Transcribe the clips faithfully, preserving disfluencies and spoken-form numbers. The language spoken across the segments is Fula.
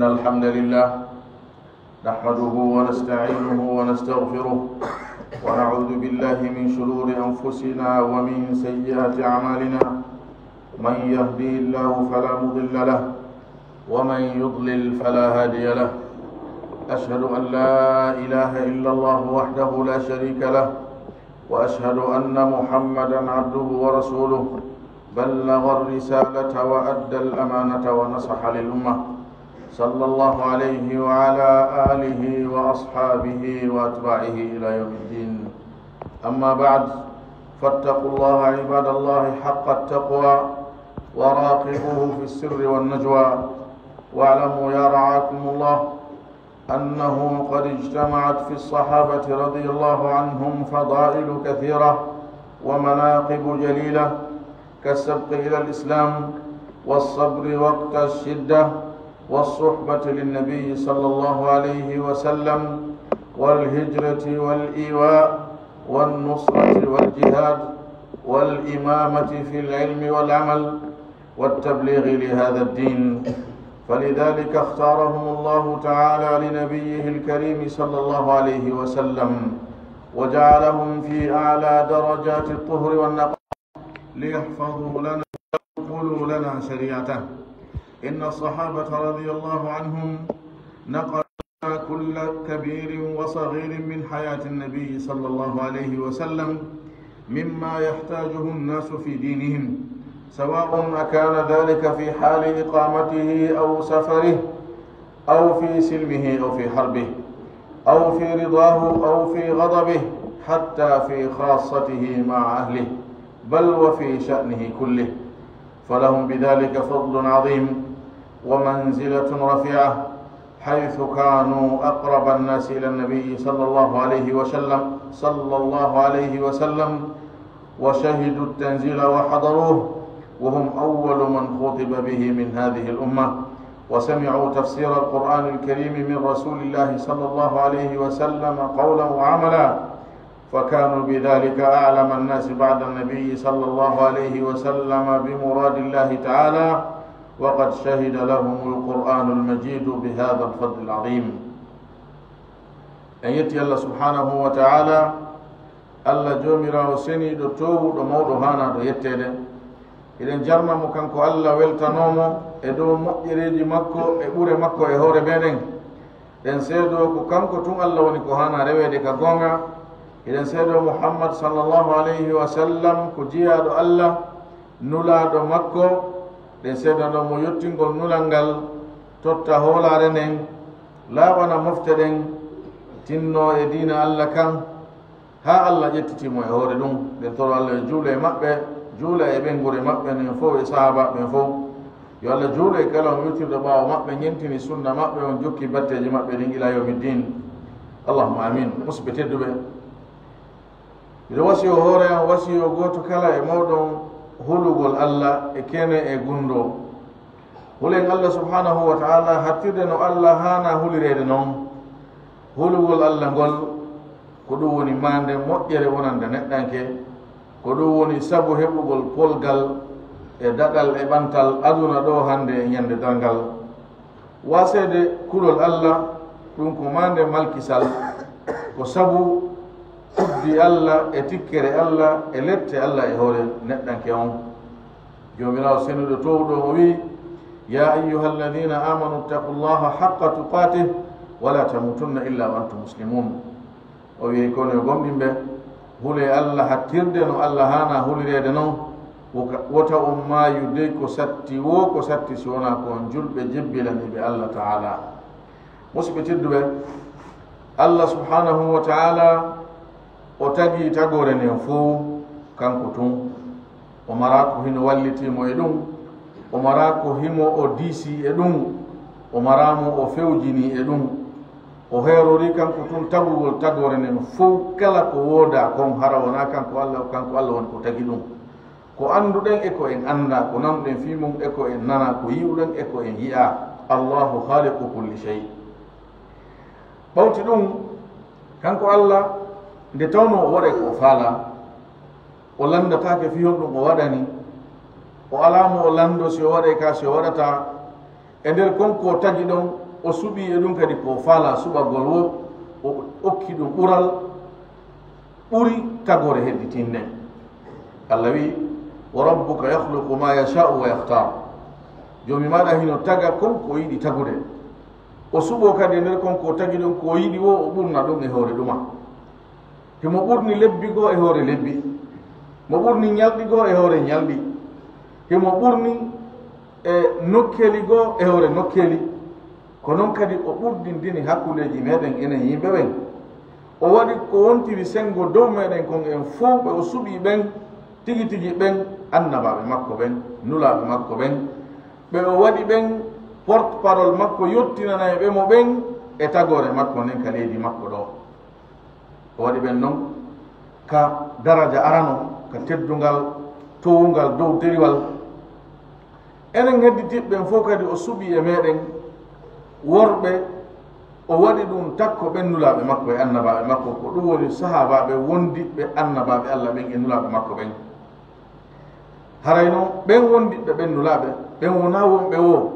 الحمد لله، نحمده ونستعينه ونستغفره، ونعوذ بالله من شرور أنفسنا ومن سيئات أعمالنا. من يهدي الله فلا مضل له، ومن يضلل فلا هادي له. أشهد أن لا إله إلا الله وحده لا شريك له، وأشهد أن محمدا عبده ورسوله، بلغ الرسالة وأدى الأمانة ونصح للأمة، صلى الله عليه وعلى آله وأصحابه وأتباعه إلى يوم الدين. أما بعد، فاتقوا الله عباد الله حق التقوى، وراقبوه في السر والنجوى، واعلموا يا رعاكم الله أنه قد اجتمعت في الصحابة رضي الله عنهم فضائل كثيرة ومناقب جليلة، كالسبق إلى الإسلام، والصبر وقت الشدة، والصحبة للنبي صلى الله عليه وسلم، والهجرة والإيواء، والنصرة والجهاد، والإمامة في العلم والعمل، والتبليغ لهذا الدين، فلذلك اختارهم الله تعالى لنبيه الكريم صلى الله عليه وسلم، وجعلهم في أعلى درجات الطهر والنقاء، ليحفظوا لنا، ينقلوا لنا شريعته. إن الصحابة رضي الله عنهم نقلوا كل كبير وصغير من حياة النبي صلى الله عليه وسلم مما يحتاجه الناس في دينهم، سواء أكان ذلك في حال إقامته أو سفره، أو في سلمه أو في حربه، أو في رضاه أو في غضبه، حتى في خاصته مع أهله، بل وفي شأنه كله، فلهم بذلك فضل عظيم ومنزلة رفيعة، حيث كانوا أقرب الناس إلى النبي صلى الله عليه وسلم، صلى الله عليه وسلم، وشهدوا التنزيل وحضروه، وهم أول من خطب به من هذه الأمة، وسمعوا تفسير القرآن الكريم من رسول الله صلى الله عليه وسلم قولا وعملا، فكانوا بذلك أعلم الناس بعد النبي صلى الله عليه وسلم بمراد الله تعالى، وقد شهد لهم القرآن المجيد بهذا الفضل العظيم. En yetti Allah subhanahu wa ta'ala, Allah Joomiraawo seniiɗo, toowuɗo, mawɗo, haanaaɗo yetteede. Eɗen jarna mo kanko Allah, weltanoo mo e dow moƴƴereeji makko e ɓure makko e hoore meɗen. Ɗen seedoo ko kanko tun Allah woni ko haanaa reweede ka goonga. Eɗen seedoo Muhammad sallallahu alayhi wa sallam ko jiyaaɗo Allah, nulaaɗo makko. Ɗen seedanoo mo yottingol nulal ngal, totta hoolaare nden, laaɓana mofte ɗen, tinnoo e diina Allah kan, haa Allah ƴettiti mo e hoore ɗum. Ɗen toro Allah yo juulu e maɓɓe, juula e ɓeynguure maɓɓe nden fow e sahaabaaɓe ɓen fow. Yo Allah juulu e kala on wirtirɗo ɓaawo maɓɓe, ñentini sunna maɓɓe on, jokki batteeji maɓɓe ɗin ilaa yawmi ddin. Allahumma amin. Musidɓe tedduɓe, miɗo wasiyo hoore an, wasiyo gooto kala e mooɗon hulugol Allah e kene e gunndoo. Hulen Allah subhanahu wa ta'ala hattirde no Allah haanaa hulireede non. Hulugol Allah ngol, ko ɗum woni maande moƴƴere wonande neɗɗanke. Ko ɗum woni sabu heɓugol polgal e daɗal e ɓantal aduna ɗoo hannde e ñande darngal. Waaseede kulol Allah, ɗum ko maande malkisal, ko sabu tuddi Allah e tikkere Allah e lette Allah e hoore neɗɗanke on. Joomiraawo seniiɗo toowuɗo o wi'i, "يا أيها الذين آمنوا اتقوا الله حق تقاته ولا تموتن إلا وأنتم مسلمون." O wi'i, "Kono yo gomɗinɓe, hulee Allah hattirde no Allah haanaa hulireede non, woka-, wota on maayu dey ko satti woo ko satti si wonaa ko on julɓe jebbilaniiɓe Allah Ta'ala." Musidɓe tedduɓe, Allah subhanahu wa ta'ala o tagi tagoore nden fow kanko tun. O maraa ko hino wallitii mo e ɗum, o maraa ko himo o diisii e ɗum, o maraa mo o fewjinii e ɗum. O heerorii kanko tun tagugol tagoore nden fow, kala ko woodaa kon, hara wonaa kanko Allah, kanko Allah woni ko tagi ɗum. Ko annduɗen e ko en anndaa, ko nanuɗen fii mum e ko en nanaa, ko yi'uɗen e ko en yi'aa. Allahu khaliqu kulli shay. Ɓawti ɗum, kanko Allah, nde tawnoo o waɗay ko o faalaa, o lanndataake fii honɗum o waɗani, o alaa mo o lanndoo si o waɗay ka, si o waɗataa. E nder kon ko o tagi ɗon, O suɓi e ɗum kadi ko faala suɓagol wo, o okki ɗum ɓural ɓuri tagoore hedditinne. Allah wi, "Wa rabbuka yakhluqu ma yasha'u wa yakhtar." Joomi maaɗa hino taga kon ko yiɗi tagude. O suɓo kadi e nder kon ko tagi ɗum ko yiɗi wo, o ɓurna ɗum e hoore ɗuma. Himo ɓurni lebbi goo e hoore lebbi. Mo ɓurni ñalɗi goo e hoore ñalɗi. Himo ɓurni e nokkeeli goo e hoore nokkeeli. Ko non kadi o ɓurdindini hakkundeeji meɗen enen yimɓe ɓen. O waɗi ko wontiri senngo dow meɗen kon en fow, ɓe o suɓi ɓen tigi tigi ɓen annabaaɓe makko ɓen, nulaaɓe makko ɓen. Ɓe o waɗi ɓen porte-parole makko, yottinanay ɓe mo ɓen e tagoore makko nden ka leydi makko ɗoo. O waɗi ɓen non ka daraja arano, ka teddungal towungal dow deriwal. Enen hedditiiɓe ɓen fow kadi o suɓi e meɗen worɓe, o waɗi ɗum takko ɓen nulaaɓe makko e annabaaɓe makko, ko ɗum woni sahaabaaɓe wondiɓɓe annabaaɓe Allah ɓen e nulaaɓe makko ɓen. Haray non, ɓen wondiɓɓe ɓen nulaaɓe, ɓen wonaa wonɓe woo,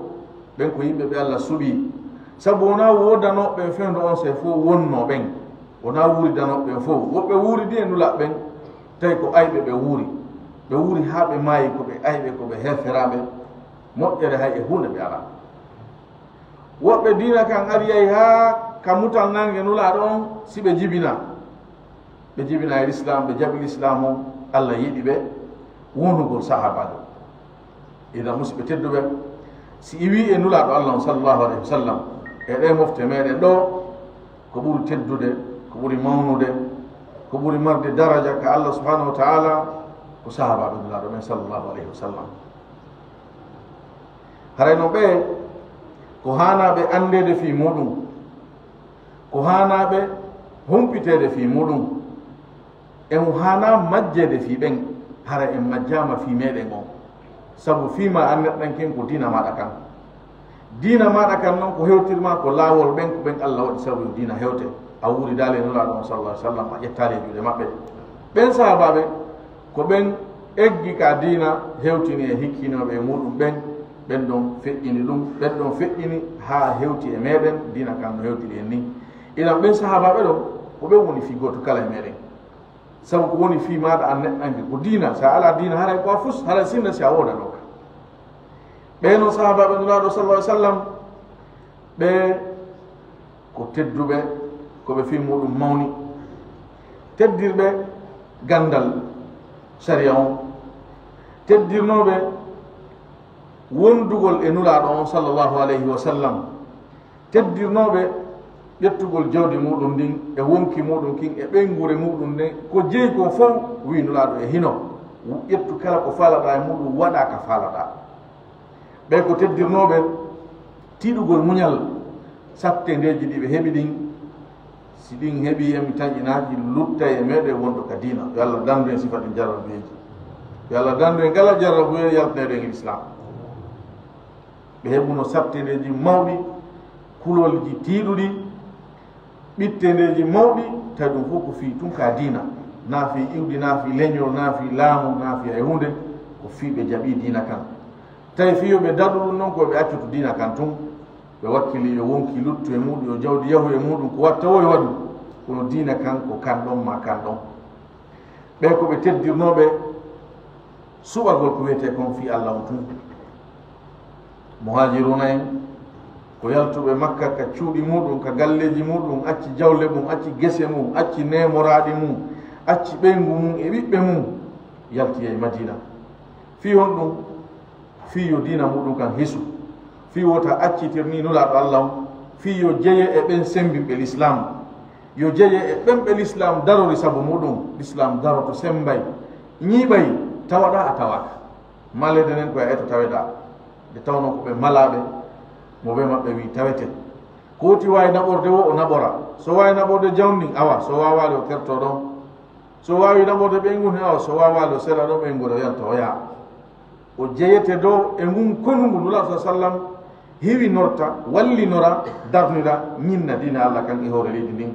ɓen ko yimɓe ɓe Allah suɓi. Sabu wonaa woodanooɓe ɓen fewndo on sey fow wonnoo ɓen. Wonaa wuuridanooɓe ɓen fow. Woɓɓe wuuridi e nulaaɓe ɓen, tawi ko ayɓe ɓe wuuri. Ɓe wuuri haa ɓe maayi, ko ɓe ayɓe, ko ɓe heeferaaɓe. Moƴƴere hay e huunde ɓe alaa. Woɓɓe diina kan ariyay haa ka mutal nannge nulaaɗo on, si ɓe jibina. Ɓe jibina e Lislaam, ɓe jaɓi Lislaam on, Allah yiɗi ɓe wonugol sahaabaajo. Idan, musidɓe tedduɓe, si iwi e nulaaɗo Allah on, sallallahu alayhi wa sallam, e ɗee mofte meɗen ɗoo, ko ɓuri teddude, ko ɓuri mawnude, ko ɓuri marde daraja ka Allah subhanahu wa ta'ala, ko sahaabaaɓe nulaaɗo ɓen, sallallahu alayhi wa sallam. Haray no ɓe ko haanaaɓe anndeede fii muuɗum, ko haanaaɓe humpiteede fii muuɗum. En haanaa majjeede fii ɓen, hara en majjaama fii meɗen on. Sabu fii maa an neɗɗanken ko diina maaɗa kan. Diina maaɗa kan non ko hewtirmaa ko laawol ɓen, ko ɓen Allah waɗi sabu yo diina hewte. A wuuridaali e Nulaaɗo on, sallallahu alaihi wasallam, a ƴettaali e juuɗe maɓɓe. Ɓen sahaabaaɓe, ko ɓen eggi ka diina, hewtini e hikkinooɓe e muuɗum ɓen, ɓen ɗon feƴƴini ɗum, ɓen ɗon feƴƴini haa hewti e meɗen, diina kan no hewtiri en ni. Idan ɓen sahaabaaɓe ɗon, ko ɓen woni fii gooto kala e meɗen. Sabu ko woni fii maaɗa an neɗɗanke, ko diina. Si a alaa diina, haray ko a fus, haray sinna si a woodanooka. Ɓee no sahaabaaɓe Nulaaɗo, sallallahu alaihi wasallam, ɓe ko tedduɓe, ko ɓe fii muuɗum mawni. Teddirɓe ganndal sariya on. Teddirnooɓe wondugol e Nulaaɗo on, sallallahu alaihi wasallam. Teddirnooɓe ƴettugol jawdi muuɗum ndin e wonki muuɗum kin e ɓeynguure muuɗum nden, ko jeyi kon fow, wi'i Nulaaɗo e hino. Ƴettu kala ko faalaɗaa e muuɗum, waɗaa ka faalaɗaa. Ɓe ko teddirnooɓe tiiɗugol muñal, sattendeeji ɗi ɓe heɓi ɗin, si ɗin heɓii e mi taƴinaaki, luttay e meɗen wonɗo ka diina. Yo Allah dandu en sifa ɗin jarrabuyeeji. Yo Allah dandu en kala jarrabuyee, yaltana en e Lislaam. Ɓe heɓuno sattendeeji mawɗi, kulolji tiiɗuɗi, ɓittendeeji mawɗi, tawi ɗum fof ko fii tun ka diina, naa fii iwdi, naa fii leñol, naa fii laamu, naa fii hay huunde, ko fii ɓe jaɓii diina kan. Tawi fii yo ɓe daɗu ɗum non, ko ɓe accutu diina kan tun, ɓe wakkili yo wonki luttu e muuɗum, yo jawdi yahu e muuɗum, ko watta wo yo waɗu, kono diina kan ko kan ɗon maa kan ɗon. Ɓe ko ɓe teddirnooɓe suɓagol ko wiyetee kon fii Allah on tun. Muhaajiruuna en, ko yaltuɓe Makka ka cuuɗi muuɗum, ka galleeji muuɗum, acci jawle mum, acci gese mum, acci neemoraaɗi mum, acci ɓeyngu mum e ɓiɓɓe mum, yalti yahi Madiina. Fii honɗum? Fii yo diina muuɗum kan hisu. Fii wota accitir ni Nulaaɗo Allah on. Fii yo jeye e ɓen sembinɓe Lislaam. Yo jeye e ɓen ɓe Lislaam darori sabu muuɗum. Lislaam daroto, semmbay, ñiiɓay, tawaɗaa a tawaaka. Maleede nden ko e to taweɗaa. Nde tawnoo ko ɓe malaaɓe, mo ɓe maɓɓe wi'i tawete. Ko woti waawi naɓorde wo, o naɓora. So waawi naɓorde jawdi ndin, awa. So waawaali, o kertoo ɗon. So waawi naɓorde ɓeyngu ndin, awa. So waawaali, o sera ɗon ɓeyngu, o yalta, o yaha. O jeyete dow e ngun konu ngu Nulaaɗo, sallallahu alaihi wasallam, hiwinorta, wallinora, darnira, ñinna diina Allah kan e hoore leydi ndin.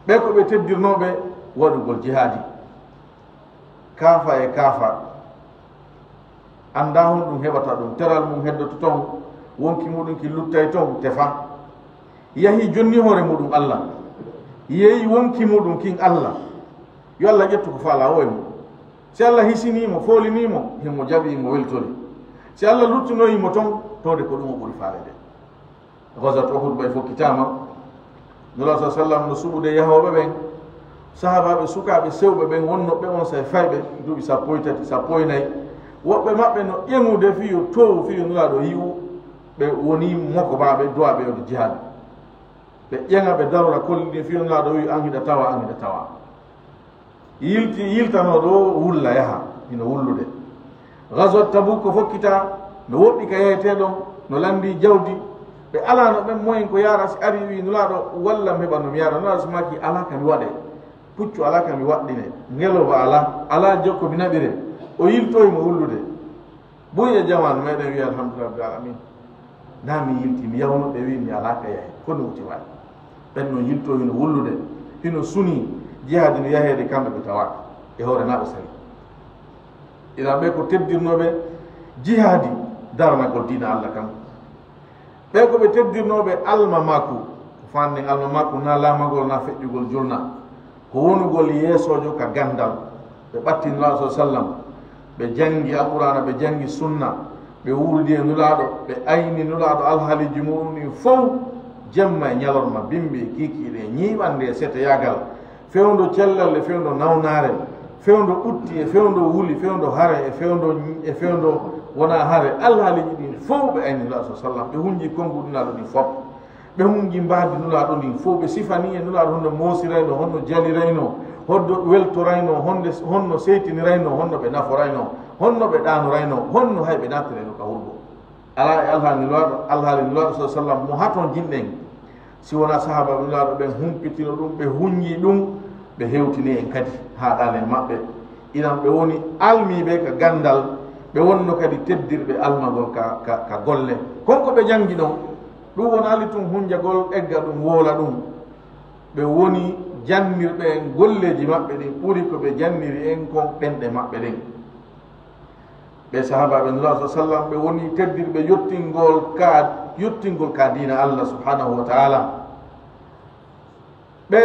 Ɓe ko ɓe teddirnooɓe waɗugol jihaadi. Kaafa e kaafa. Anndaa honɗum heɓata ɗum. Teral mum heddoto ton, Wonki muɗum kin luttay ton, tefa. Yahi jonni hoore muɗum Allah. Yeeyi wonki muɗum kin Allah. Yo Allah ƴettu ko faalaa o e muɗum. Si Allah hisinii mo, foolinii mo, himo jaɓi, mo weltori. Si Allah luttunoyi mo ton, towde ko ɗum o ɓuri faaleede. Gazwat Uhud ɓay fokkitaama. Nulaaɗo sa sallam no suɓude yahooɓe ɓen, sahaabaaɓe sukaaɓe sewɓe ɓen wonno ɓe on say fayɓe, duuɓi sappo e tati, sappo e nayi. Woɓɓe maɓɓe no ƴeŋude fii yo toowu, fii yo Nulaaɗo yi'u ɓe woni mokobaaɓe, duwaaɓe on jihaad. Ɓe ƴeŋa, ɓe darora kolli ɗin, fii yo Nulaaɗo wi'u an hiɗa tawa, an hiɗa tawa. Yilti, yiltanooɗo o wulla yaha, hino wullude. Gazwat Tabuk ko fokkitaa, no woɗɗi ka yahete ɗon, no lanndii jawdi. Ɓe alaano ɓen moyen ko yaara, si ari wi'i Nulaaɗo, wallam heɓa no mi yaara. Nulaaɗo si maaki, alaa ka mi waɗe. Puccu alaa ka mi waɗɗine. Ngelooba alaa, alaa jokko mi naɓire. O yiltoyi mo wullude. Buy e jamaanu meɗen wi'a, "Alhamdulillahi rabbil alamin." Na mi yilti, mi yawno ɓe wi'i mi alaa ka yahe. Kono wuti waɗi. Ɓen no yilto hino wullude, hino suni jihaadi no yaheede kamɓe ɓe tawaaka. E hoore na ɓe sali. Ila ɓe ko teddirnooɓe jihaadi daranagol diina Allah kan. Ɓe ko ɓe teddirnooɓe almamaku. Ko fanden almamaku na laamagol na feƴƴugol julna. Ko wonugol yeesoojo ka ganndal. Ɓe ɓatti Nulaaɗo sa sallam, ɓe janngi Alqur'aana, ɓe janngi Sunna, ɓe wuuridi e Nulaaɗo, ɓe ayni Nulaaɗo alhaaliiji muɗum ɗin fow, jemma e ñalorma, bimbi e kiikiiɗe, ñiiɓannde e seteyaagal, fewndo cellal e fewndo nawnaare, fewndo ɓutti e fewndo wuli, fewndo hare e fewndo, e fewndo wonaa hare, alhaaliiji ɗin fow ɓe ayni Nulaaɗo sa sallam, ɓe hunji konnguɗi Nulaaɗo ɗin fow. Ɓe hunji mbaadi Nulaaɗo ndin fow, ɓe sifani e Nulaaɗo honno moosiraynoo, honno jaliraynoo, honno weltoraynoo, honde, honno seytiniraynoo, honno ɓe naforaynoo, honno ɓe ɗaanoraynoo, honno hay ɓe naatiraynoo ka hurgo. Alaa e alhaali Nulaaɗo, alhaali Nulaaɗo sa sallam mo haton jinɗen, si wonaa sahaabaaɓe Nulaaɗo ɓen humpitino ɗum, ɓe hunji ɗum, ɓe hewtini en kadi haa ɗaale maɓɓe. Inan ɓe woni almiiɓe ka ganndal, ɓe wonno kadi teddirɓe almagol ka, ka, ka golle. Kon ko ɓe janngi ɗon, ɗum wonaali tun hunjagol, egga ɗum, woola ɗum. Ɓe woni jannirɓe en golleeji maɓɓe ɗin ɓuri ko ɓe janniri en kon ɗenɗe maɓɓe ɗen. Ɓe sahaabaaɓe Nulaaɗo sa sallam, ɓe woni teddirɓe yottingol ka, yottingol ka diina Allah subhanahu wa ta'ala. Ɓe,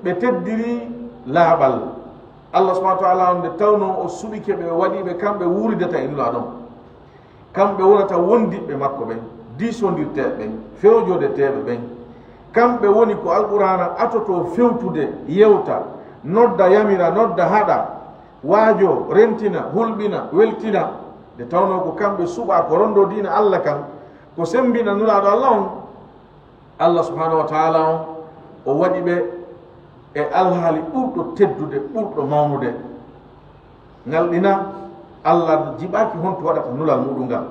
ɓe teddiri laaɓal. Allah subhanahu wa ta'ala on nde tawnoo o suɓike ɓe, o waɗi ɓe kamɓe wuuridata e Nulaaɗo on. Kamɓe wonata wondiɓɓe makko ɓen, diisondirteeɓe ɓen, fewjodeteeɓe ɓen. Kamɓe woni ko Alqur'aana atotoo fewtude, yewta, nodda, yamira, nodda, haɗa, waajoo, rentina, hulɓina, weltina. Nde tawnoo ko kamɓe suɓaa ko ronndoo diina Allah kan, ko semmbina Nulaaɗo Allah on. Allah subhanahu wa ta'ala on, o waɗi ɓe e alhaali ɓurɗo teddude, ɓurɗo mawnude. Ngal ɗina, Allah jiɓaaki honto waɗata nulal muɗum ngal.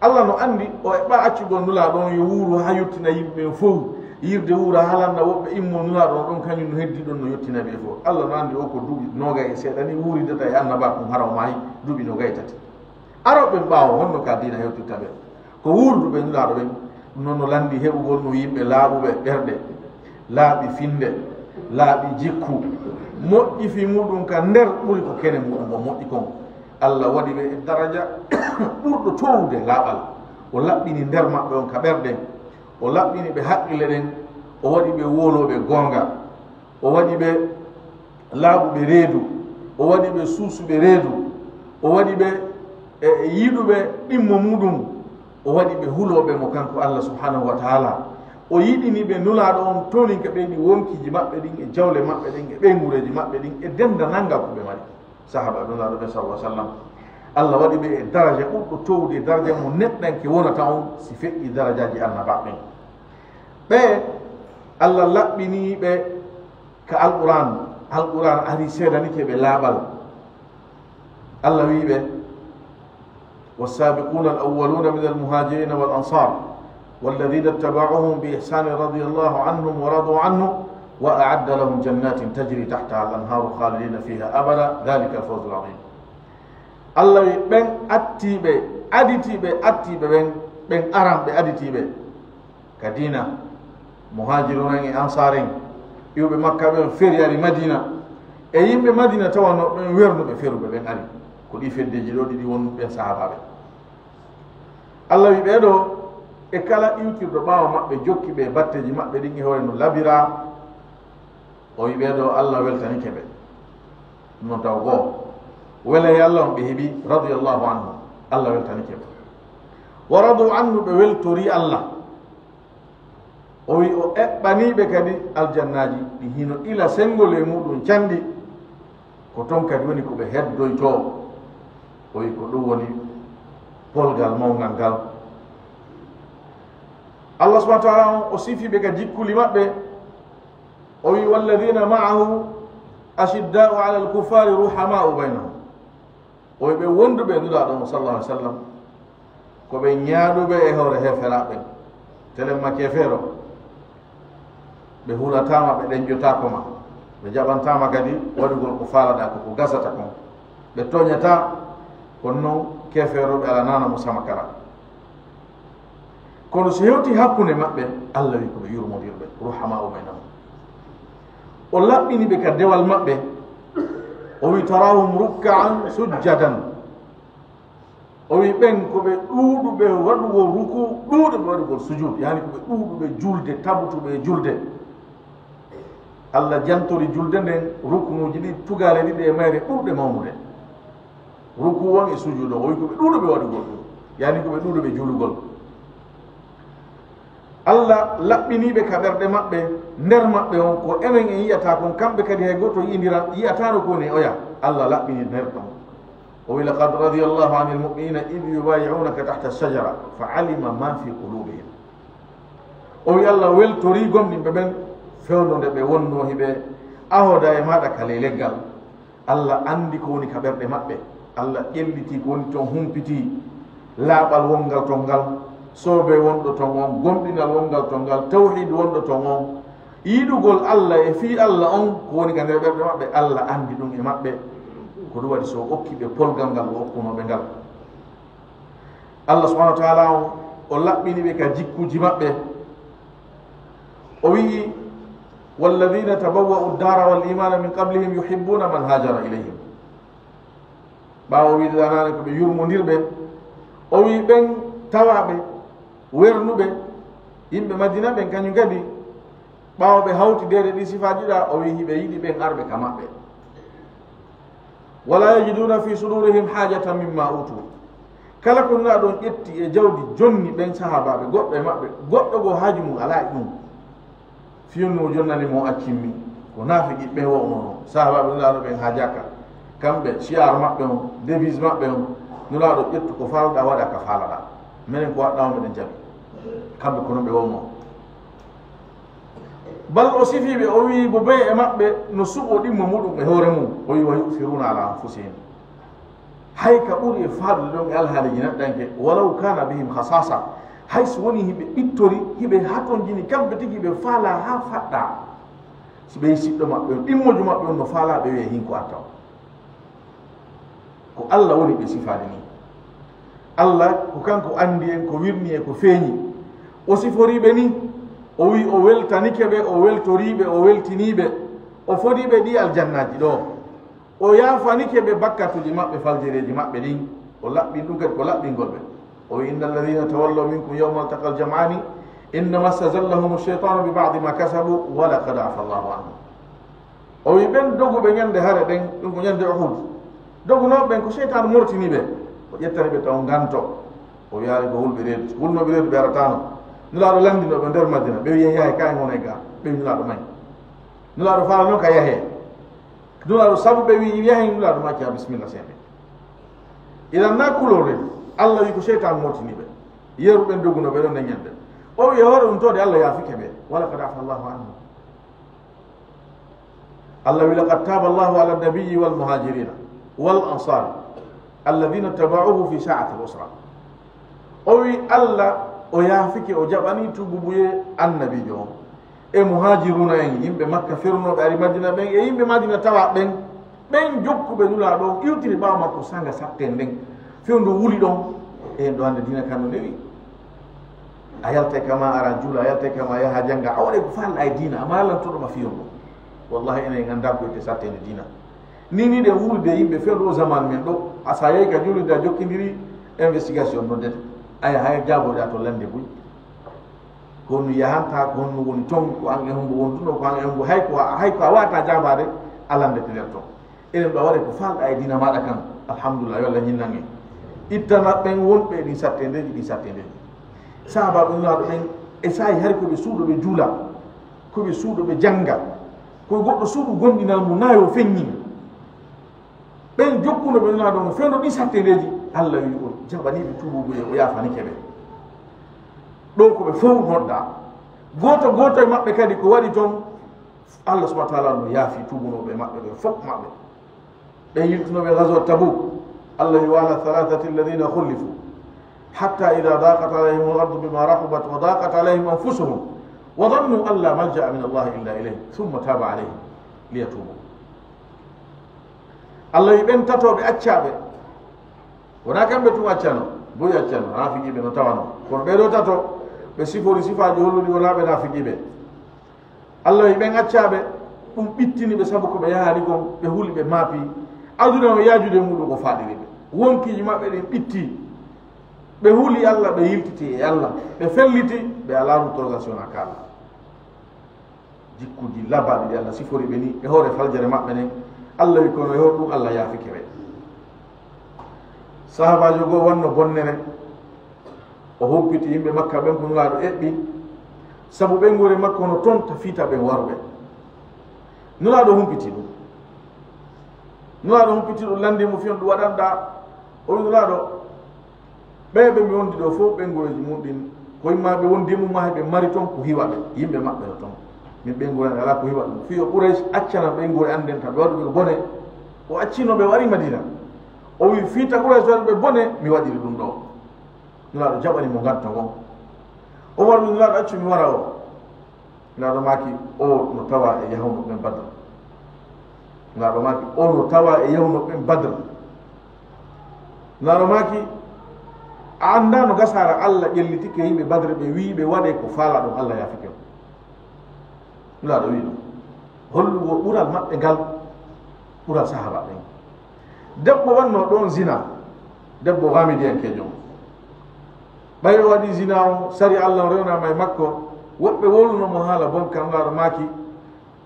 Allah no anndi o eɓɓa accugol Nulaaɗo on yo wuuru haa yottina yimɓe ɓen fow. Yirde wuura haa lannda woɓɓe immo Nulaaɗo on ɗon, kañum no heddi ɗon no yottina ɓe fow. Allah no anndi o ko duuɓi noogay e seeɗa ni wuuridata e annabaaku hara o maayi duuɓi noogay e tati. Arooɓe ɓen ɓaawo, honno ka diina hewtirta ɓe? Ko wuurduɓe Nulaaɗo ɓen, no, no lanndi heɓugol no yimɓe laaɓuɓe ɓerɗe, laaɓi finnde, laaɓi jikku, moƴƴi fii muɗum ka nder ɓuri ko kene muɗum o moƴƴi kon. Allah waɗi ɓe e daraja ɓurɗo toowude laaɓal. O laɓɓini nder maɓɓe on ka ɓerɗe, o laɓɓini ɓe haqqille ɗen, o waɗi ɓe woolooɓe goonga. O waɗi ɓe laaɓuɓe reedu, o waɗi ɓe suusuɓe reedu, o waɗi ɓe, e, e yiɗuɓe ɗimmo muɗum, o waɗi ɓe hulooɓe mo kanko Allah subhanahu wa ta'ala. O yiɗini ɓe Nulaaɗo on towninka ɓeydi wonkiiji maɓɓe ɗin, e jawle maɓɓe ɗen, e ɓeynguureeji maɓɓe ɗin, e dennda nannga ko ɓe mari. Sahaaba Nulaaɗo ɓe sallallahu alaihi wasallam, Allah waɗi ɓe e daraja ɓurɗo towde daraja mo neɗɗanke wonata on si feƴƴi darajaaji annabaaɓe ɓen. Ɓe Allah laɓɓini ɓe ka Alqur'an, Alqur'an ari seedanike ɓe laaɓal. Allah wi'i ɓe, والسابقون الأولون من المهاجرين والأنصار والذين اتبعوهم بإحسان رضي الله عنهم ورضوا عنه وأعد لهم جنات تجري تحتها الأنهار خالدين فيها أبدا ذلك الفوز العظيم. Allah wi ɓen attiiɓe, aditiiɓe, attiiɓe ɓen, ɓen aranɓe aditiiɓe ka diina, muhaajiruuna en e ansaar en, iwɓe Makka ɓen feri ari Madiina, e yimɓe Madiina tawanoo ɓen wernuɓe feruɓe ɓen ari. Ko ɗii feddeeji ɗoo ɗiɗi wonɓe ɓen sahaabaaɓe. Allah wi ɓee ɗoo, E kala iwtirɗo ɓaawo maɓɓe, jokki ɓe batteeji maɓɓe ɗin e hoore no labiraa, o wi ɓee ɗoo Allah weltanike ɓe. Ɗum noon taw goo, welee Allah on ɓe heɓi, radiyallahu anhu, Allah weltanike ɓe. Wa radu anhu, ɓe weltori Allah. O wi o eɓɓanii ɓe kadi aljannaaji ɗi hino ila senngol e muɗum canɗi, ko toon kadi woni ko ɓe heddoytoo. O wi ko ɗum woni polgal mawngal ngal. Allah subhanahu wa taala on, o sifi ɓe ka jikkuli maɓɓe, o wi, "Walladina ma'ahu ashidda'u ala alkuffari ruhama'u baynahum." O wi ɓe wonduɓe e Nulaaɗo on, sallallahu alaihi wasallam, ko ɓe ñaaɗuɓe e hoore heeferaaɓe ɓen. Telemma keefeero, ɓe hulataama, ɓe ɗenjotaako ma, ɓe jaɓantaama kadi waɗugol ko faalaɗaa ko, ko gasata kon. Ɓe tooñataa, kono non keefeerooɓe alanaano mo sama kala. Kono so hewti hakkunde maɓɓe, Allah wi ko ɓe yurmondirɓe, ruhama'u baynahum. O laɓɓini ɓe ka dewal maɓɓe, o wi, "Tarahum rukka'an sujjadan." O wi ɓen ko ɓe ɗuuɗuɓe waɗugol ruku, ɗuuɗuɓe waɗugol sujud, yani ko ɓe ɗuuɗuɓe julde, tabutuɓe e julde. Allah jantori julde nden rukunuuji ɗiɗi, tugaale ɗiɗi e mayre ɓurɗe mawnude. Ruku on e sujuud on, o wi ko ɓe ɗuuɗuɓe waɗugol ɗum, yani ko ɓe ɗuuɗuɓe juulugol. Allah laɓɓiniiɓe ka ɓerɗe maɓɓe, nder maɓɓe on, ko enen en yi'ata kon, kamɓe kadi hay gooto yi'indira, yi'ataano ko woni e oya. Allah laɓɓini nder ɗon. O wi, "Laqad radiyallahu anil mu'minina id yubayi'unaka tahta ash-shajara, fa alima ma fi qulubihim." O wi, Allah weltori gomɗinɓe ɓen fewndo nde ɓe wonnoo hiɓe ahoda e maaɗa ka ley leggal. Allah anndi ko woni ka ɓerɗe maɓɓe. Allah ƴelliti ko woni ton, humpiti laaɓal wonngal ton ngal, soobee wonɗo ton on, gomɗinal wonngal ton ngal, tawhiid wonɗo ton on, yiɗugol Allah e fii Allah on ko woni ka nder ɓerɗe maɓɓe. Allah anndi ɗum e maɓɓe. Ko ɗum waɗi so o okki ɓe polgal ngal o okkunoo ɓe ngal. Allah subhanahu wa taala on, o laɓɓini ɓe ka jikkuuji maɓɓe. O wi'i, "Walladina tabawwa'u ad-dara wal imana min qablihim yuhibbuna man hajara ilayhim." Ɓaawo wiide ɗanaane ko ɓe yurmondirɓe, o wi'i ɓen tawaaɓe, wernuɓe, yimɓe Madina ɓen kañum kadi, ɓaawo ɓe hawti deede ɗi sifaaji ɗa, o wi'i hiɓe yiɗi ɓen arɓe ka maɓɓe. "Wala yajiduna fi sudurihim hajatan mimma utu." Kala ko Nulaaɗo on ƴetti e jawdi jonni ɓen sahaabaaɓe, goɗɗo e maɓɓe, goɗɗo goo haaju mum alaa e ɗum. Fiyonnu o jonnani mo accimmi, ko naafiqi ɓe wonoo. Sahaabaaɓe Nulaaɗo ɓen haajaaka. Kamɓe, shi'ar maɓɓe on, devise maɓɓe on, Nulaaɗo ƴettu ko faalɗaa, waɗa ka faalaɗaa. Menen ko waɗɗaa on, meɗen jaɓi. Kamɓe ko non ɓe wonoo. Bal o sifiiɓe, o wi'i bo bee e maɓɓe no suɓo ɗimmo muɗum e hoore mum, o wi'i, "Wa yu'thiruna ala anfusihim." Hay ka ɓuri e faadude ɗon e alhaaliiji neɗɗanke, "walaw kana bihim khasasa." Hay so woni hiɓe ɓittori, hiɓe hatonjini, kamɓe tigi hiɓe faalaa haa faɗɗaa. Si ɓe siɗɗo maɓɓe on, ɗimmojo maɓɓe on no faalaa, ɓe wi'a hin ko arta on. Ko Allah woni ɓe sifaade ni. Allah ko kanko anndi en ko wirni e ko feeñi. O siforiiɓe ni, o wi'i o weltanike ɓe, o weltoriiɓe, o weltiniiɓe, o fodiiɓe ɗi aljannaaji ɗo. O yaafanike ɓe bakkatuuji maɓɓe, faljereeji maɓɓe ɗin. O laɓɓin ɗum kadi ko laɓɓingol ɓe. O wi'i, "Inna alladhina tawallaw minkum yawmal taqal jam'ani innama stazallahum ash-shaytanu bi ba'di ma kasabu wa laqad afa Allahu anhum." O wi'i, ɓen doguɓe ñande hare ɗen, ɗum ko ñande Uhud. Dogunooɓe ɓen ko seytaane mortini ɓe. O ƴettani ɓe taw nganto. O yaari ko hulɓe reedu. Hulnooɓe reedu ɓe arataano. Nulaaɗo lanndinoo ɓe nder Madina. Ɓe wi'i, "Yahay, kaay ngonen ga." Ɓe wi'i, "Nulaaɗo may." Nulaaɗo faalano ka yahee. Nulaaɗo sabu ɓe wi'i, "Yahay," Nulaaɗo macca, "Bismillah, seyɗe." Idan na kulore, Allah wi'i ko seytaane mortini ɓe. Yeru ɓen dogunooɓe ɗon nden ñande. O wi'i, e hoore ɗum toode Allah yaafike ɓe. Wa laqad afa Allahu anhum. Allah wi, "Laqad taba Allahu ala nabiyyi wal muhajirina wal ansari alladhina taba'uhu fi sa'ati al-usra." O wi, Allah o yaafike, o jaɓani tuububuye annabiijo on e muhajiruna en, yimɓe Makka fernooɓe ari Madina ɓen, e yimɓe Madina tawa ɓen, ɓen jokkuɓe Nulaaɗo on, iwtiri ɓaawo makko sanga satten nden, fewndo wuli ɗon. E ɗo hannde diina kan no newi. A yaltay kama ara juula, a yaltay kama yaha jannga, a waɗay ko faalɗa e diina, amma lantoɗo ma fiyon ɗum. Wallahi, enen en anndaa ko wiyetee satteende diina. Ni, ni ɗen wuuride e yimɓe fewndo o zaman men ɗo, a sa yahi ka juulirde, a jokkindiri investigation noddete. Aya, hay jaaboyɗa to lannde buy. Kono yahanta ko honno woni ton, ko an e hombo wonduno, ko an e hombo, hay ko, hay ko a wata jabaade, a landete nder ton. Enen ɗo a waɗe ko falɗa e diina maɗa kan, alhamdulillah, yo Allah ñinnan en. Ittana ɓen wonɓe e ɗin sattendeji, ɗin sattendeji. Sahaba ɓe Nulaaɗo ɓen, e saa'i hari ko ɓe suuɗo ɓe juula, ko ɓe suuɗo ɓe jannga, ko goɗɗo suuɗu gomɗinal mo naayo feññi. Ɓen jokkuno ɓe Nulaaɗo no fewndo ɗin sattendeji, Allah wi o jaɓani ɓe tuububuye, o yaafanike ɓe. Ɗo ko ɓe fow nodda. Gooto gooto e maɓɓe kadi ko waɗi ton, Allah subhanahu wa ta'ala no yaafi tuubunooɓe maɓɓe ɓe fof maɓɓe. Ɓe yiltunoɓe ghazwat Tabuk, Allah wi: "Ala thalathati alladhina khulifu hatta idha daqat alayhim al-ardu bima rahubat wa daqat alayhim anfusuhum wa dhannu an la malja'a min Allah illa ilayh thumma taba alayhim liyatubu." Allah wi ɓen tatoɓe accaɓe, wona kamɓe tun accano, boy accano, nafiqiɓe no tawano. Kono ɓe ɗo tato, ɓe sifori sifaji holluɗi wona ɓe nafiqiɓe. Allah wi ɓen accaɓe, ɗum ɓittini ɓe sabu ko ɓe yahani kon, ɓe huli ɓe maapi. Aduna no yaajude muɗum ko faɗiri ɓe. Wonkiji maɓɓe ɗin ɓitti. Ɓe huli Allah, ɓe yiltiti e Allah, ɓe felliti, ɓe ala ruttogal si wona ka Allah. Jikkuji labaɗi ɗi Allah sifori ɓe ni e hoore faljere maɓɓe nden, Allah wi kono e hoɗum Allah yaafike ɓe. Sahabajo goo wanno bonnere, o humpiti yimɓe Makka ɓen ko Nulaaɗo eɓɓi, sabu ɓeynguure makko no ton ta fiita ɓen waruɓe. Nulaaɗo humpiti ɗum. Nulaaɗo humpiti ɗum, landi mo fiyon ɗum waɗanɗa. O wi Nulaaɗo, ɓee ɓe mi wondi ɗo fof, ɓeynguureeji mum ɗin, ko yimma ɓe wondi e mum, maa ɓe mari ton ko hiwa ɓe, yimɓe maɓɓe no ton. Min ɓeynguure an alaa ko hiwa ɗum. Fii yo Quraysh accana ɓeynguure an nden, tan ɓe waɗu ɓe bone. O accino ɓe, o ari Madina. O wi, fii ta Quraysh waɗu ɓe bone, mi waɗiri ɗum ɗo. Nulaaɗo jaɓani mo nganto ngon. Omar bin Nulaaɗo accu mi wara o. Nulaaɗo maaki, o no tawa e yahunooɓe ɓen Badr. Nulaaɗo maaki, o no tawa e yahunooɓe ɓen Badr. Nulaaɗo maaki, a anndaa no gasaara Allah ƴellitike yimɓe Badr, ɓe wi'i ɓe waɗe ko faalaa ɗum, Allah yaafike on. Nulaaɗo wi'i ɗum. Hollugo ɓural maɓɓe ngal, ɓural sahaaba ɓen. Debbo wannoo ɗon zina, debbo Gamidiyankeejo on. Ɓay o waɗi zina on, sari Allah on rewnaama e makko, woɓɓe wowluno mo haala bonka, Nulaaɗo maaki,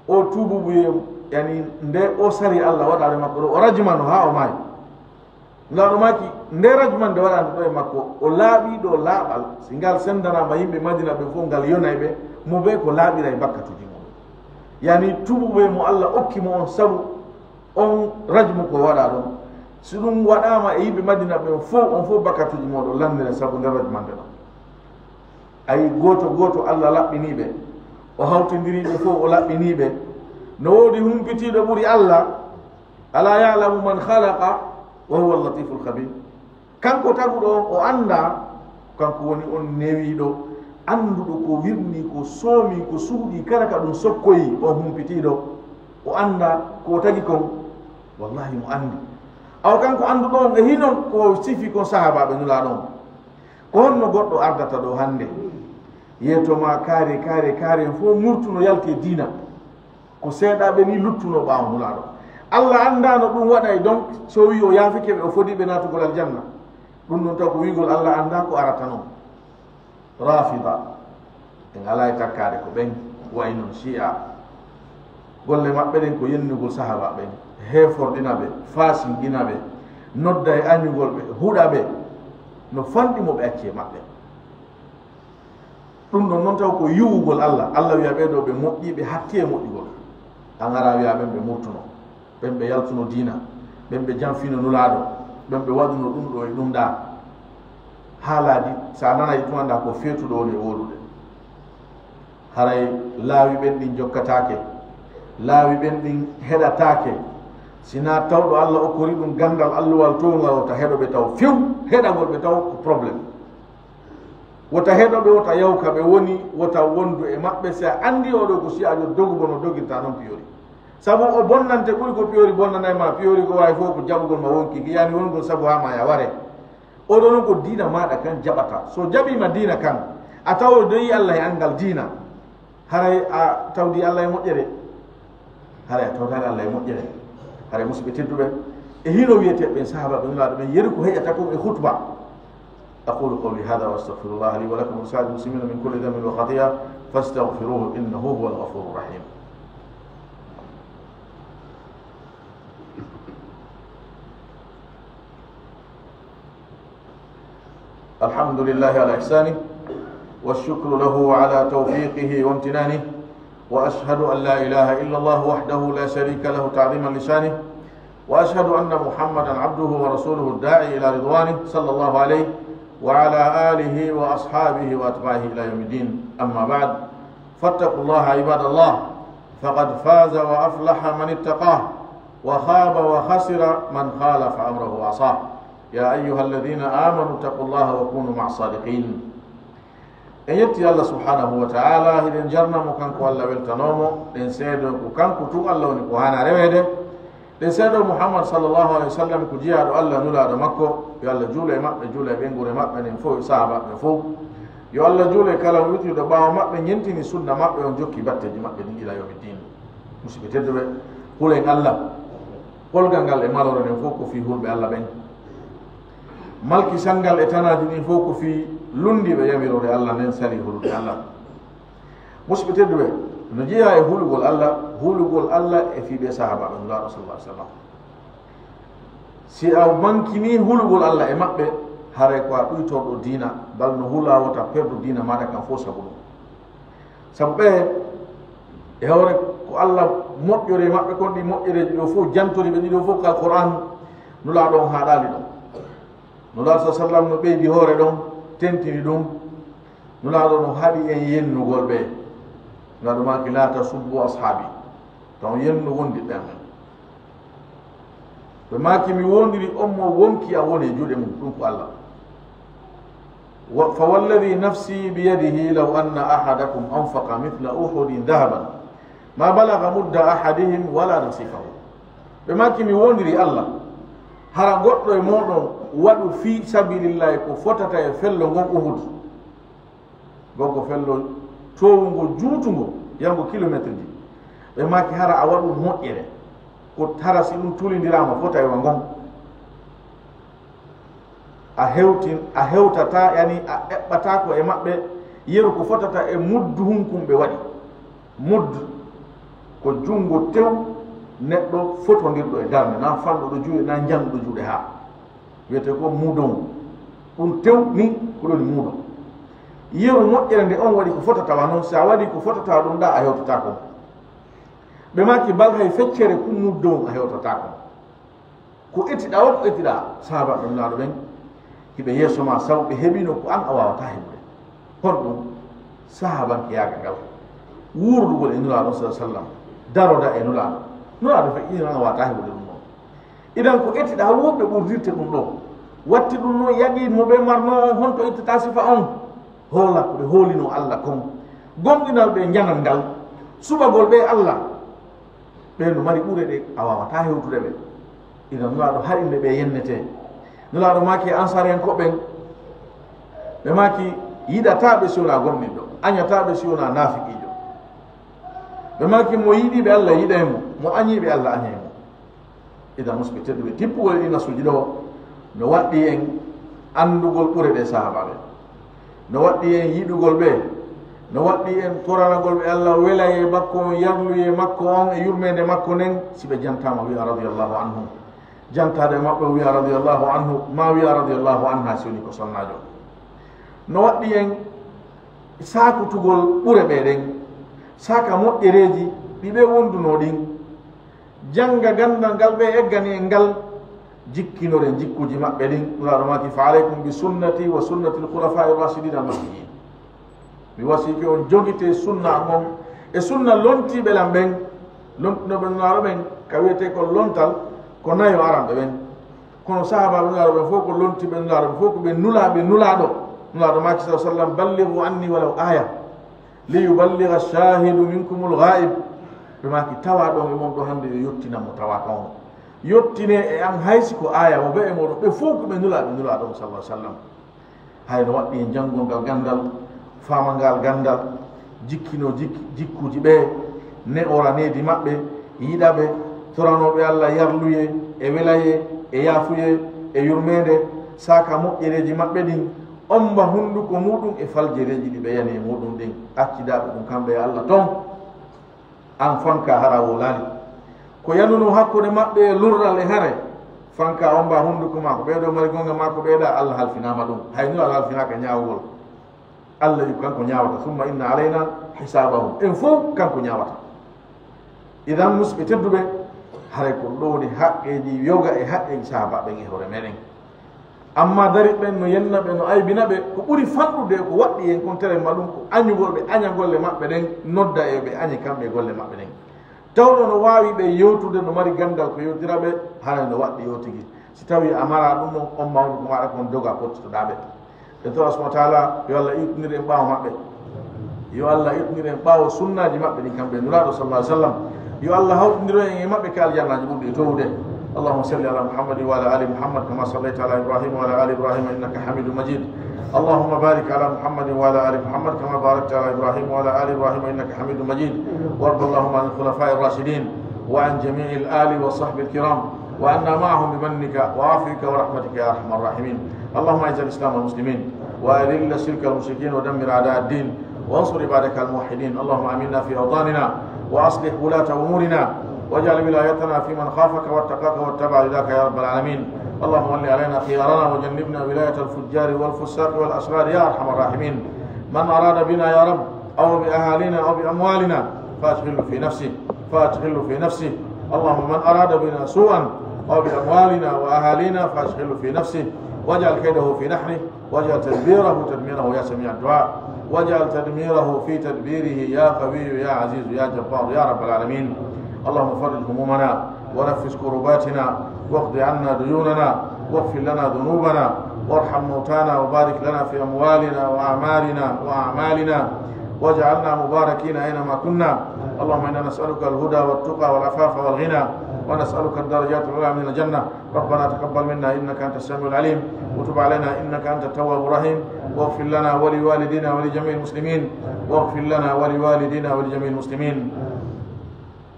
o tuububuye, yani, nde o sari Allah waɗaare makko ɗo, o rajmano haa o maayi. Nulaaɗo maaki, nde rajmande waɗaande ɗo e makko, o laaɓii ɗo laaɓal, si ngal senndanaama yimɓe Madina ɓen fof, ngal yonay ɓe, mo bee ko laaɓiray bakkatuuji mum. Yani, tuububuye mo Allah okki mo on sabu on rajmu ko waɗaa ɗon, si ɗum waɗaama e yimɓe Madina ɓen fof, on fof bakkatuuji mooɗon lanndiray sabu nder rajmande ɗon. Ayi, gooto gooto Allah laɓɓinii ɓe, o hawtindiri ɓe fof, o laɓɓinii ɓe. No woodi humpitiiɗo ɓuri Allah? Alaa ya'lamu man khalaqa wa huwa al-latiful khabir. Kanko taguɗo on, o anndaa, kanko woni on newiiɗo, annduɗo ko wirnii, ko soomii, ko suuɗii, kala ka ɗum sokkoyi, on humpitiiɗo. O anndaa ko o tagi kon, wallahi mo anndi. Awa kanko annduɗo on e hinon ko sifi kon sahaabaaɓe Nulaaɗo on. Ko honno goɗɗo ardata ɗo hannde, yeeto ma kaari, kaari, kaari, en fof murtuno yalti e diina? Ko seeɗaaɓe ni luttuno ɓaawo Nulaaɗo. Allah anndaano ɗum waɗay, donc, so o wi'i o yaafike ɓe, o fodii ɓe naatugol aljanna. Ɗum ɗon taw ko wi'ugol Allah anndaa ko arata non. Rafida, ɓe ngalaa e takkaade ko ɓen, wayi non Shi'a. Golle maɓɓe ɗen ko yennugol sahaaba ɓen, heefordina ɓe, faasingina ɓe, nodda e añugol ɓe, huɗa ɓe, no fanɗi mo ɓe acci e maɓɓe. Ɗum ɗon non taw ko yiwugol Allah. Allah wi'a ɓee ɗoo ɓe moƴƴii, ɓe hatti e moƴƴugol. An ara wi'a ɓen ɓe murtuno, ɓen ɓe yaltuno diina, ɓen ɓe janfino Nulaaɗo, ɓen ɓe waɗuno ɗum ɗoo e ɗum ɗaa. Haalaaji, so a nanay ɗum, anndaa ko feetuɗo woni e wowlude. Haray laawi ɓen ɗin jokkataake, laawi ɓen ɗin heɗataake. Si naa tawɗo Allah okkori ɗum ganndal alluwal towngal, wota heɗo ɓe taw few, heɗagol ɓe taw ko problème. Wota heɗo ɓe, wota yaw ka ɓe woni, wota wondu e maɓɓe. Si a anndi oo ɗoo ko siyaajo dogubo no dogirta non piyoori. Sabu o bonnante ɓuri ko piyoori bonnanay ma. Piyoori ko waawi fof ko jaɓugol ma wonki, ki yani wongol sabu haa ma ya ware. Oo ɗoo non ko diina maaɗa kan jaɓata. So jaɓiima diina kan, a tawodoyi Allah e anngal diina. Haray a tawdi Allah e moƴƴere. Haray a tawdaali Allah e moƴƴere. Haray musidɓe tedduɓe, e hino wiyeteeɓe ɓen sahaaba ɓe Nulaaɗo ɓen, yeru ko heƴata kon e khutba. أقول قولي هذا وأستغفر الله لي ولكم ولسائر المسلمين من كل ذنب وخطيئة، فاستغفروه إنه هو الغفور الرحيم. الحمد لله على إحسانه، والشكر له على توفيقه وامتنانه، وأشهد أن لا إله إلا الله وحده لا شريك له تعظيما لشانه، وأشهد أن محمدا عبده ورسوله الداعي إلى رضوانه، صلى الله عليه وعلى آله وأصحابه وأتباعه إلى يوم الدين. أما بعد، فاتقوا الله عباد الله، فقد فاز وأفلح من اتقاه، وخاب وخسر من خالف أمره وعصاه. يا أيها الذين آمنوا اتقوا الله وكونوا مع الصادقين. En yetti Allah subhanahu wa ta'ala, hiɗen jarna mo kanko Allah, weltanoo mo. Ɗen seedo ko kanko tun Allah woni ko haana reweede. Ɗen seedo Muhammad sallallahu alaihi wasallam ko jiyaaɗo Allah, nulaaɗo makko. Yo Allah juulu e maɓɓe, juula e ɓeynguure maɓɓe nden fof, e sahaabaaɓe ɓen fof. Yo Allah juulu e kala on witiriɗo ɓaawo maɓɓe, ñentini sunna maɓɓe on, jokki batteeji maɓɓe ɗin ila yawmi ddin. Musidɓe tedduɓe, hulen Allah. Polgal ngal e maloore nden fof ko fii hulɓe Allah ɓen. Malkisal ngal e tanaaji ɗin fof ko fii lunndiiɓe yamiroore Allah nden, salii hulude Allah. Musidɓe tedduɓe, no jeyaa e hulugol Allah, hulugol Allah e fii ɓee sahaabaaɓe Nulaaɗo sallallahu alaihi wasallam. Si a mankinii hulugol Allah e maɓɓe, haray ko a ɗuytorɗo diina, bal no hulaa wota perdu diina maaɗa kan fof sabu ɗum. Sabu ɓe, e hoore ko Allah moƴƴori e maɓɓe kon, ɗi moƴƴereeji ɗo fof jantori ɓe, ɗiɗo fof ka Alqur'an, Nulaaɗo on haaɗaali ɗon. Nulaaɗo sa sallam no ɓeydi hoore ɗon, tentini ɗum. Nulaaɗo no haɗi en yennugol ɓe. Nulaaɗo maaki, "La tasubbu ashaabi." Taw yennu wondiɓɓe amen. Ɓe maaki, "Mi wondiri on mo wonki a woni e juuɗe mum, ɗum ko Allah." Wa-, "Fa walladhi nafsi biyadihi law anna ahadakum anfaqa mithla Uhudin dhahaban ma balagha mudda ahadihim wala nasifahu." Ɓe maaki, "Mi wondiri Allah, hara goɗɗo e mooɗon waɗu fii sabilillahi ko fotata e fello ngon Uhud." Goggo fello toowungo, juutungo, yahugo kilometre ji. Ɓe maaki, "Hara a waɗu moƴƴere, ko hara si ɗum tulindiraama fota e wa ngon, a hewtin, a hewtata, yani a eɓɓata ko e maɓɓe yeru ko fotata e muddu hunkum ɓe waɗi." Mudd ko junngo tew neɗɗo fotondirɗo e darnde, na fanɗuɗo juuɗe, na njanɗuɗo juuɗe haa. Wiyetee ko muudon. Ɗum tew ni ko ɗon muudo. Yeru moƴƴere nde on waɗi ko fotata wa noon, si a waɗi ko fotata ɗum ɗa, a hewtataako. Ɓe maaki, "Bal hay feccere kun muddon a hewtataako. Ko etiɗa o, ko etiɗa." Sahaaba ɓe Nulaaɗo ɓen hiɓe yeeso ma, sabu ɓe heɓino ko an a waawata heɓude. Honɗum? Sahabankeyaagal ngal. Wuurdugol e Nulaaɗo sallallahu alaihi wasallam, daroda e Nulaaɗo. Nulaaɗo fe ina an a waawata heɓude ɗum ɗon. Idan ko etiɗa, woɓɓe ɓurdirte ɗum ɗo. Watti ɗum noon, yaqiin mo ɓe marno on, honto ittata sifa on? Hoola ko ɓe hoolinoo Allah kon. Gomɗinal ɓe njanal ngal. Suɓagol ɓe Allah. Ɓe no mari ɓure ɗe a waawataa hewtude ɓe. Idan Nulaaɗo haɗinde ɓe yennetee. Nulaaɗo maaki e Ansaariyankoɓe ɓen, ɓe maaki, "Yiɗataa ɓe si wonaa gomɗinɗo, añataa ɓe si wonaa naafiqiijo." Ɓe maaki, "Mo yiɗi ɓe Allah yiɗay mo, mo añi ɓe Allah añay mo." Idan, musidɓe tedduɓe, tippugol e ɗii nasuuji ɗo, no waɗɗi en anndugol ɓure ɗe sahaabaaɓe. No waɗɗi en yiɗugol ɓe. No waɗɗi en toranagol ɓe Allah welayee makko on, yarluyee makko on e yurmeende makko nden, si ɓe jantaama wi'a radiyallahu anhu. Jantaade e maɓɓe wi'a radiyallahu anhu, maa wi'a radiyallahu anha si woni ko sonnaajo. No waɗɗi en saakutugol ɓure ɓe ɗen, saaka moƴƴereeji ɗi ɓe wondunoo ɗin. Jannga ganndal ngal ɓe eggani en ngal, jikkinoren jikkuuji maɓɓe ɗin. Nulaaɗo maaki, "Fa alaykum bi sunnati wa sunnati al-khulafaa'i ar-raashidiina al-mahdiyyiin." Mi wasiike on, jogitee sunna am on e sunna lontiiɓe lan ɓen, lontinooɓe Nulaaɗo ɓen, ka wiyetee ko lontal, ko nayo aranɓe ɓen. Kono sahaabaaɓe Nulaaɗo ɓen fof ko lontiiɓe Nulaaɗo ɓen, fof ko ɓe nulaaɓe Nulaaɗo. Nulaaɗo maaki, sallallahu alaihi wasallam, "Ballighu anni walaw aaya." "Li yuballigha ash-shaahidu minkumul ghaa'ib." Ɓe maaki, "Tawaaɗo on e mon ɗo hannde, yo yottinan mo tawaaka on. Yottinee e an hay si ko aaya mo ɓe e mooɗon." Ɓe fof ko ɓe nulaaɓe Nulaaɗo on, sallallahu alaihi wasallam. Hay no waɗɗi en janngol ngal ganndal, faamangal ganndal, jikkinoo jik-, jikkuuji ɓe, ne'oraneedi maɓɓe, yiɗa ɓe, toranoo ɓe Allah yarluyee, e welayee, e yaafuyee, e yurmeende, saaka moƴƴereeji maɓɓe ɗin, Omba hunnduko muuɗum e faljereeji ɗi ɓe yani e muuɗum ɗin, accidaaɓe ɗum kamɓe e Allah ton, an fanka hara wolaali. Ko yanuno hakkunde maɓɓe e lurral e hare, fanka omba hunnduko ma, ko ɓeeɗo mari gonga ma, ko ɓeeɗa, Allah halfinaama ɗum. Hay no Allah halfinaaka ñaawugol. Allah wi kanko ñaawata, summa inna alayna hisaabahum. En fof kanko ñaawata. Idan, musidɓe tedduɓe, haray ko ɗo woni haqqeeji yoga e haqqeeji sahaabaaɓe ɓen e hoore meɗen. Amma dari ɓen no yenna ɓe, no aybina ɓe, ko ɓuri fanɗude ko waɗɗi en kon tere ma ɗum, ko añugol ɓe, aña golle maɓɓe ɗen, nodda e ɓe aña kamɓe golle maɓɓe ɗen. Tawɗo no waawi ɓe yewtude, no mari ganndal ko yewtira ɓe, haray no waɗɗi yo tigi. Si tawi a mara ɗum, on mawɗo ko maɗa kon doga pottotoɗa ɓe. E to Allah subhanahu wa ta'ala, yo Allah iwtinir en ɓaawo maɓɓe. Yo Allah iwtinir en ɓaawo sunnaaji maɓɓe ɗin kamɓe Nulaaɗo sallallahu alaihi wasallam. Yo Allah hawtindiro en e maɓɓe ka aljannaaji ɓurɗi e towude. اللهم صل على محمد وعلى آل محمد كما صليت على إبراهيم وعلى آل إبراهيم إنك حميد مجيد. اللهم بارك على محمد وعلى آل محمد كما باركت على إبراهيم وعلى آل إبراهيم إنك حميد مجيد. وارض اللهم عن الخلفاء الراشدين وعن جميع الآل والصحب الكرام وعنا معهم بمنك وعفوك ورحمتك يا أرحم الراحمين. اللهم أعز الإسلام والمسلمين وأذل الشرك والمشركين ودمر أعداء الدين وانصر عبادك الموحدين. اللهم آمنا في أوطاننا وأصلح ولاة أمورنا واجعل ولايتنا في من خافك واتقاك واتبع رضاك يا رب العالمين. اللهم ول علينا خيارنا وجنبنا ولاية الفجار والفساق والأشرار يا أرحم الراحمين. من أراد بنا يا رب أو بأهالينا أو بأموالنا فأشغله في نفسه، فأشغله في نفسه. اللهم من أراد بنا سوءا أو بأموالنا وأهالينا فأشغله في نفسه واجعل كيده في نحره واجعل تدبيره تدميره يا سميع الدعاء، واجعل تدميره في تدبيره يا قوي يا عزيز يا جبار يا رب العالمين. اللهم فرج همومنا ونفس كرباتنا واقض عنا ديوننا واغفر لنا ذنوبنا وارحم موتانا وبارك لنا في أموالنا وأعمالنا وأعمالنا واجعلنا مباركين أينما كنا. اللهم إنا نسألك الهدى والتقى والعفاف والغنى ونسألك الدرجات العلى من الجنة. ربنا تقبل منا إنك أنت السميع العليم وتب علينا إنك أنت التواب الرحيم واغفر لنا ولوالدينا ولجميع المسلمين واغفر لنا ولوالدينا ولجميع المسلمين.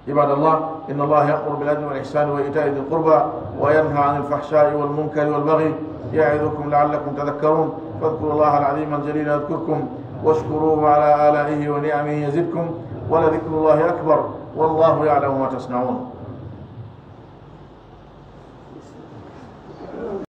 عباد الله، إن الله يأمر بالعدل والإحسان وإيتاء ذي القربى وينهى عن الفحشاء والمنكر والبغي يعظكم لعلكم تذكرون. فاذكروا الله العظيم الجليل يذكركم واشكروه على آلائه ونعمه يزدكم ولذكر الله أكبر والله يعلم ما تصنعون.